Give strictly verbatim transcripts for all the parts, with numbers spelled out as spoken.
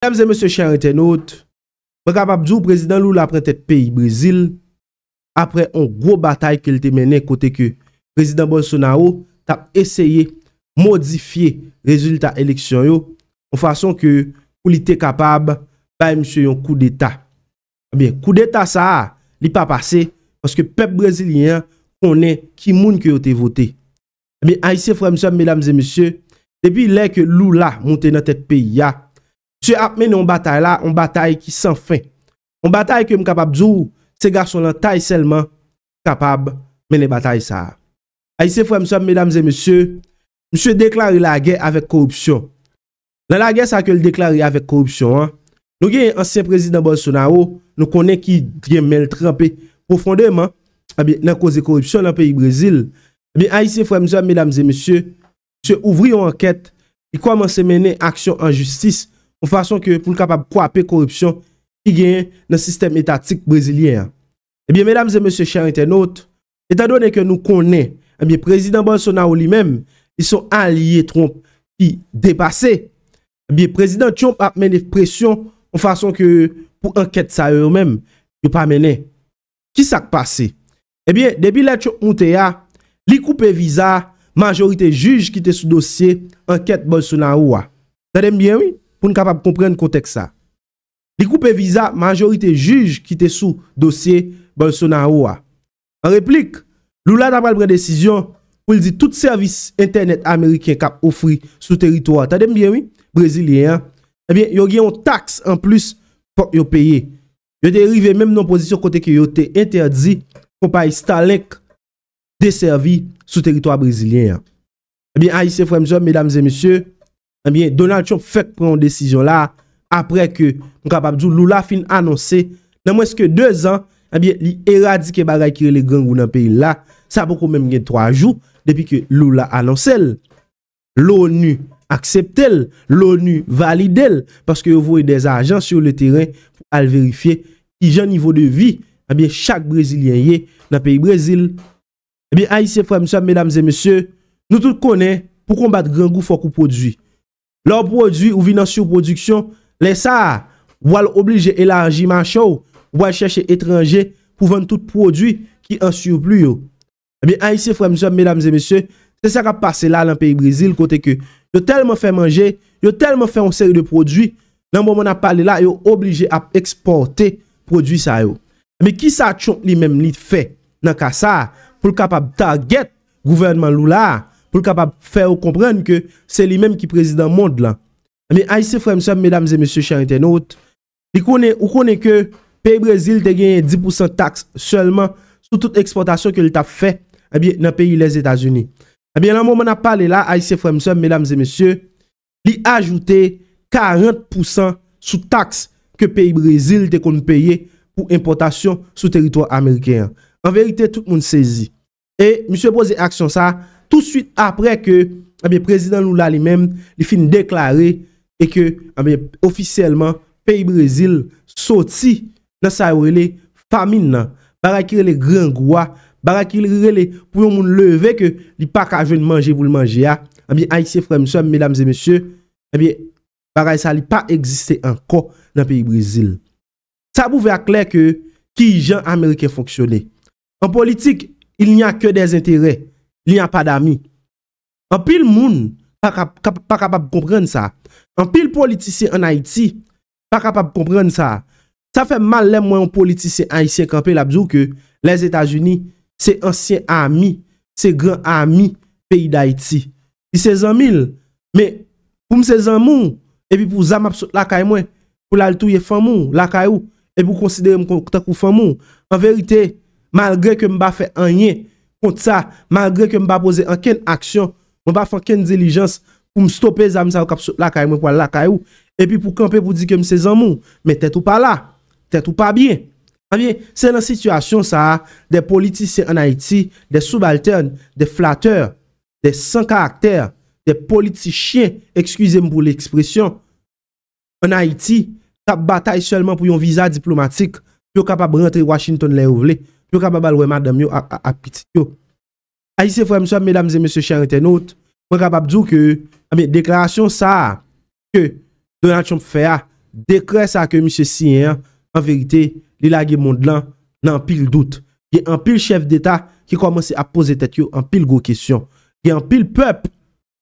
Medam e mesye, chè entènot, mwen kapab di w prezidan Lula pran tèt peyi Brezil apre yon gwo batay ke l te mennen kote ke prezidan Bolsonaro t ap eseye modifye rezilta eleksyon yo yon fason ke pou li te kapab bay misye yon koudeta. Ebyen, koudeta sa a, li pa pase, paske pèp brezilyen an konnen ki moun ke yo te vote. Ebyen, Ayisyen, frè m, sè m, medam e mesye, depi lè ke Lula moute nan tèt peyi a, misye ap mennen yon batay la, yon batay ki san fen. Yon batay ke m kapab di w, se gason lan tay sèlman kapab mennen batay sa a. Ayisyen, frè m, sè m, medam e mesye, misye deklare lagè avèk koripsyon. Nan lagè sa ke l deklare avèk koripsyon an, nou genyen ansyen prezidan Bolsonaro, nou konnen ki gen men l tranpe pwofondeman, ebyen, nan koze koripsyon nan peyi Brezil. Ebyen, Ayisyen, frè m, sè m, medam e mesye, misye ouvri yon ankèt, li kòmanse mennen aksyon an jistis, yon fason ke pou l kapab kwape koripsyon ki genyen nan sistèm etatik brezilyen an. Ebyen, medam e mesye, chè entènot, etandone ke nou konnen, ebyen, prezidan Bolsonaro li menm, li se yon alye Trump ki depase. Ebyen, prezidan Trump ap mennen presyon yon fason ke pou ankèt sa yo, yo menm, yo pa mennen. Ki sa k pase? Ebyen, depi lè Trump moute a, li koupe viza majorite jij ki te sou dosye ankèt Bolsonaro a. Tande m byen, wi, pou n kapab konprann kontèks sa. Li koupe viza majorite jij ki te sou dosye Bolsonaro a. An replik, Lula ta pral pran desizyon pou l di tout sèvis entènèt ameriken k ap ofri sou teritwa, tande m byen wi, brezilyen an, ebyen, yo gen yon taks anplis fòk yo peye. Yo te rive menm nan yon pozisyon kote ke yo te entèdi konpayi Starlink desèvi sou teritwa brezilyen an. Ebyen, Ayisyen, frè m, sè m, medam e mesye, ebyen, Donald Trump fèk pran yon desizyon la, apre ke, m kapab di w, Lula fin anonse, nan mwens ke de zan, ebyen, li eradike bagay ki rele grangou nan peyi l la. Sa poko menm gen twa jou depi ke Lula anonse l. L'ONU aksepte l, l'ONU valide l, paske yo voye des agents sur le terrain pou al verifye kijan nivo de vi, ebyen, chak brezilyen ye nan peyi Brezil. Ebyen, Ayisyen, frè m, sè m, medam e mesye, nou tout konnen, pou konbat grangou, fòk ou pwodui. Lè w pwodui, ou vin an sipwodiksyon, lè sa a, w al oblije elaji mache w, ou al chèche etranje pou vann tout pwodui ki an sipli yo. Ebyen, Ayisyen, frè m, sè m, medam e mesye, se sa k ap pase la nan peyi Brezil, kote ke yo tèlman fè manje, yo tèlman fè yon seri de pwodui, nan moman n ap pale la, yo oblije ap ekspòte pwodui sa yo. Ebyen, kisa Trump li menm li fè nan ka sa a, pou l kapab target gouvènman Lula a, pou l kapab fè yo konprann ke se li menm ki prezidan mond lan? Ebyen, Ayisyen, frè m, sè m, medam e mesye, chè entènot, li konnen, ou konnen ke peyi Brezil te genyen dis pousan taks sèlman sou tout ekspòtasyon ke l t ap fè, ebyen, nan peyi Lèzetazini. Ebyen, nan moman n ap pale la, Ayisyen, frè m, sè m, medam e mesye, li ajoute karant pousan sou taks ke peyi Brezil te konn peye pou enpòtasyon sou teritwa ameriken an. An verite, tout moun sezi. E misye poze aksyon sa a toutswit apre ke, ebyen, prezidan Lula li menm, li fin deklare e ke, ebyen, ofisyèlman, peyi Brezil soti nan sa yo rele famin nan. Bagay ki rele grangou a, bagay ki rele pou yon moun leve ke li pa ka jwenn manje pou l manje a. Ebyen, Ayisyen, frè m, sè m, medam e mesye, ebyen, bagay sa li pa egziste ankò nan peyi Brezil. Sa pwouve aklè ke kijan Ameriken fonksyone. An politik, il n'y a que des intérêts, il n'y a pas d'amis. Anpil moun pa ka, ka, pa kapab konprann sa. Anpil politisyen ann Ayiti pa kapab konprann sa. Sa fè m mal lè m wè yon politisyen ayisyen kanpe, l ap di w ke Lèzetazini se ansyen ami, se gran ami peyi Dayiti. Li se zanmi l. Men, pou m se zanmi w, epi pou zam ap sot lakay mwen, pou l al touye fanmi w lakay ou, epi w konsidere m kon, tankou fanmi w. An verite, malgre ke m pa fè anyen kont sa, malgre ke m pa poze ankenn aksyon, mwen pa fè ankenn dilijans pou m stope zam sa yo k ap sot lakay mwen pou al lakay ou, epi pou kanpe pou di ke m se zanmi w, men tèt ou pa la, tèt ou pa byen. Ebyen, se nan sitiyasyon sa a, de politisyen ann Ayiti, de subaltèn, de flatè, de san karaktè, de politichyen, eskize m pou lekspresyon, ann Ayiti, k ap batay sèlman pou yon viza diplomatik, pou yo kapab rantre Washington lè yo vle, pou yo kapab al wè madanm yo ak, ak, ak pitit yo. Ayisyen, frè m, sè m, medam e mesye, chè entènot, mwen kapab di w ke, ebyen, deklarasyon sa a ke Donald Trump fè a, Dekrè sa ke misye siyen an, an verite, li lage mond lan nan anpil dout. Gen anpil chèf deta ki kòmanse ap poze tèt yo anpil gwo kesyon. Gen anpil pèp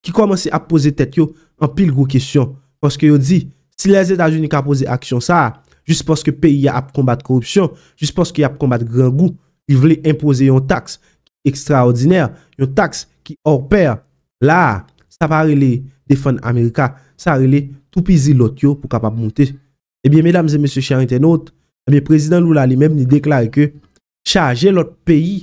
ki kòmanse ap poze tèt yo anpil gwo kesyon. Paske yo di, si Lèzetazini ka poze aksyon sa a, jis paske peyi a ap konbat koripsyon, jis paske y ap konbat grangou, li vle enpoze yon taks ki ekstraòdinè, yon taks ki hors pair, la a, sa pa rele defann Amerika, sa rele toupizi lòt yo pou kapab moute. Ebyen, medam e mesye, chè entènot, ebyen, prezidan Lula li menm, li deklare ke chaje lòt peyi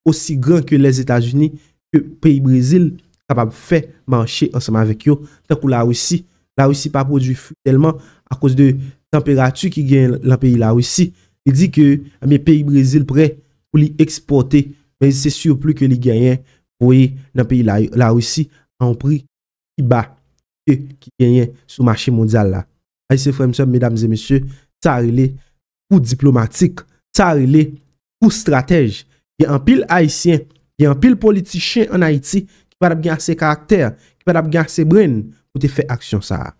osi gran ke Lèzetazini, ke peyi Brezil, kapab fè mache ansanm avèk yo, tankou Larisi. Larisi pa pwodui fwi tèlman akoz de tanperati ki gen lan peyi Larisi. Li di ke, ebyen, peyi Brezil prè pou li ekspòte, men se sipli ke li genyen voye nan peyi La, Larisi a yon pri pi ba ke ki genyen sou mache mondyal la. Ayisyen frè m sè m, medam e mesye, sa rele kou diplomatik, sa rele kou stratèj. Gen anpil Ayisyen, gen anpil politichen ann Ayiti ki pa t ap gen ase karaktè, ki pa t ap gen ase brenn pou te fè aksyon sa a.